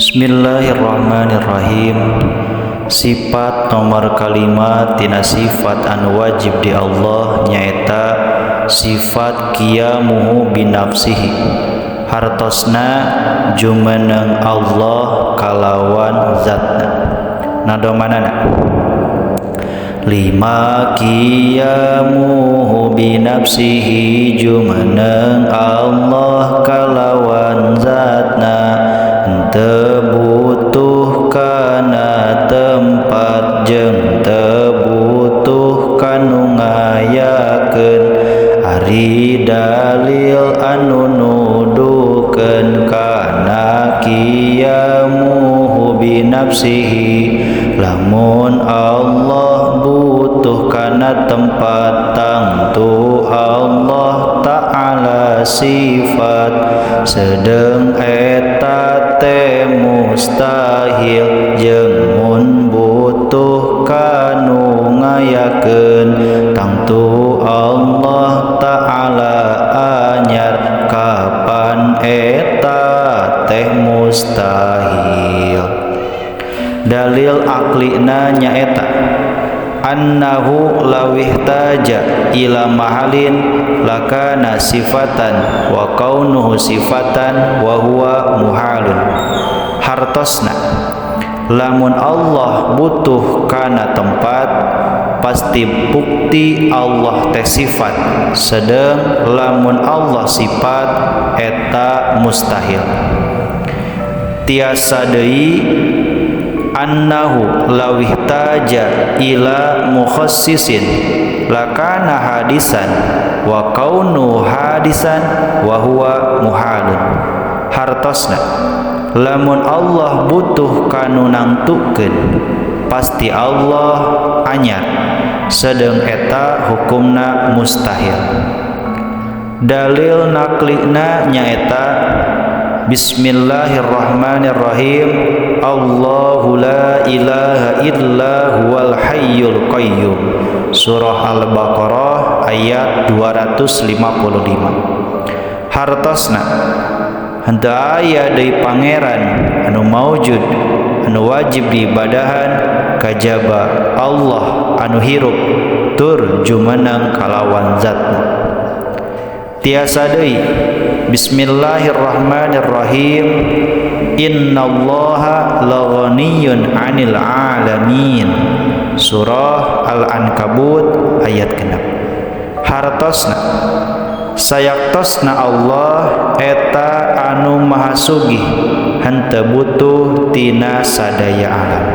Bismillahirrahmanirrahim. Sifat nomor kalima tina sifat anu wajib di Allah nyaeta sifat qiyamuhu binafsihi. Hartosna jumeneng Allah kalawan zatna. Nadomanana lima qiyamuhu binafsihi jumeneng Allah kalawan zatna teu butuh kana tempat jeung teu butuh kanu ngayakeun ari dalil anu nuduhkeun kana qiyamuhu binafsihi. Lamun Allah butuh kana tempat tangtu Allah Ta'ala sifat sedeng eta teh mustahil jeung mun butuh kanu ngayakeun tangtu Allah Ta'ala anyar kapan eta teh mustahil. Dalil aklina nyaeta annahu lawihtaja ila mahalin lakana sifatan wa kaunuhu sifatan wa huwa muhalun. Hartosna lamun Allah butuh kana tempat pasti bukti Allah teh sifat, sedang lamun Allah sifat eta mustahil. Tiasa deui annahu lawihtaja ila mukhassisin lakana hadisan wa kaunu hadisan wa huwa muhalun. Hartosna lamun Allah butuh kanu nangtukeun pasti Allah anyar, sedeng eta hukumna mustahil. Dalil naklina nyaeta Bismillahirrahmanirrahim. Allahu la ilaha illa huwal hayyul qayyum. Surah Al-Baqarah ayat 255. Hartosna henteu aya deui pangeran anu maujud anu wajib diibadahan kajaba Allah anu hirup tur jumeneng kalawan zatna. Tiasa deui Bismillahirrahmanirrahim. Innallaha laghaniyyun 'anil 'alamin. Surah Al-Ankabut ayat 6. Hartosna sayaktosna Allah eta anu maha sugih henteu butuh tina sadaya alam.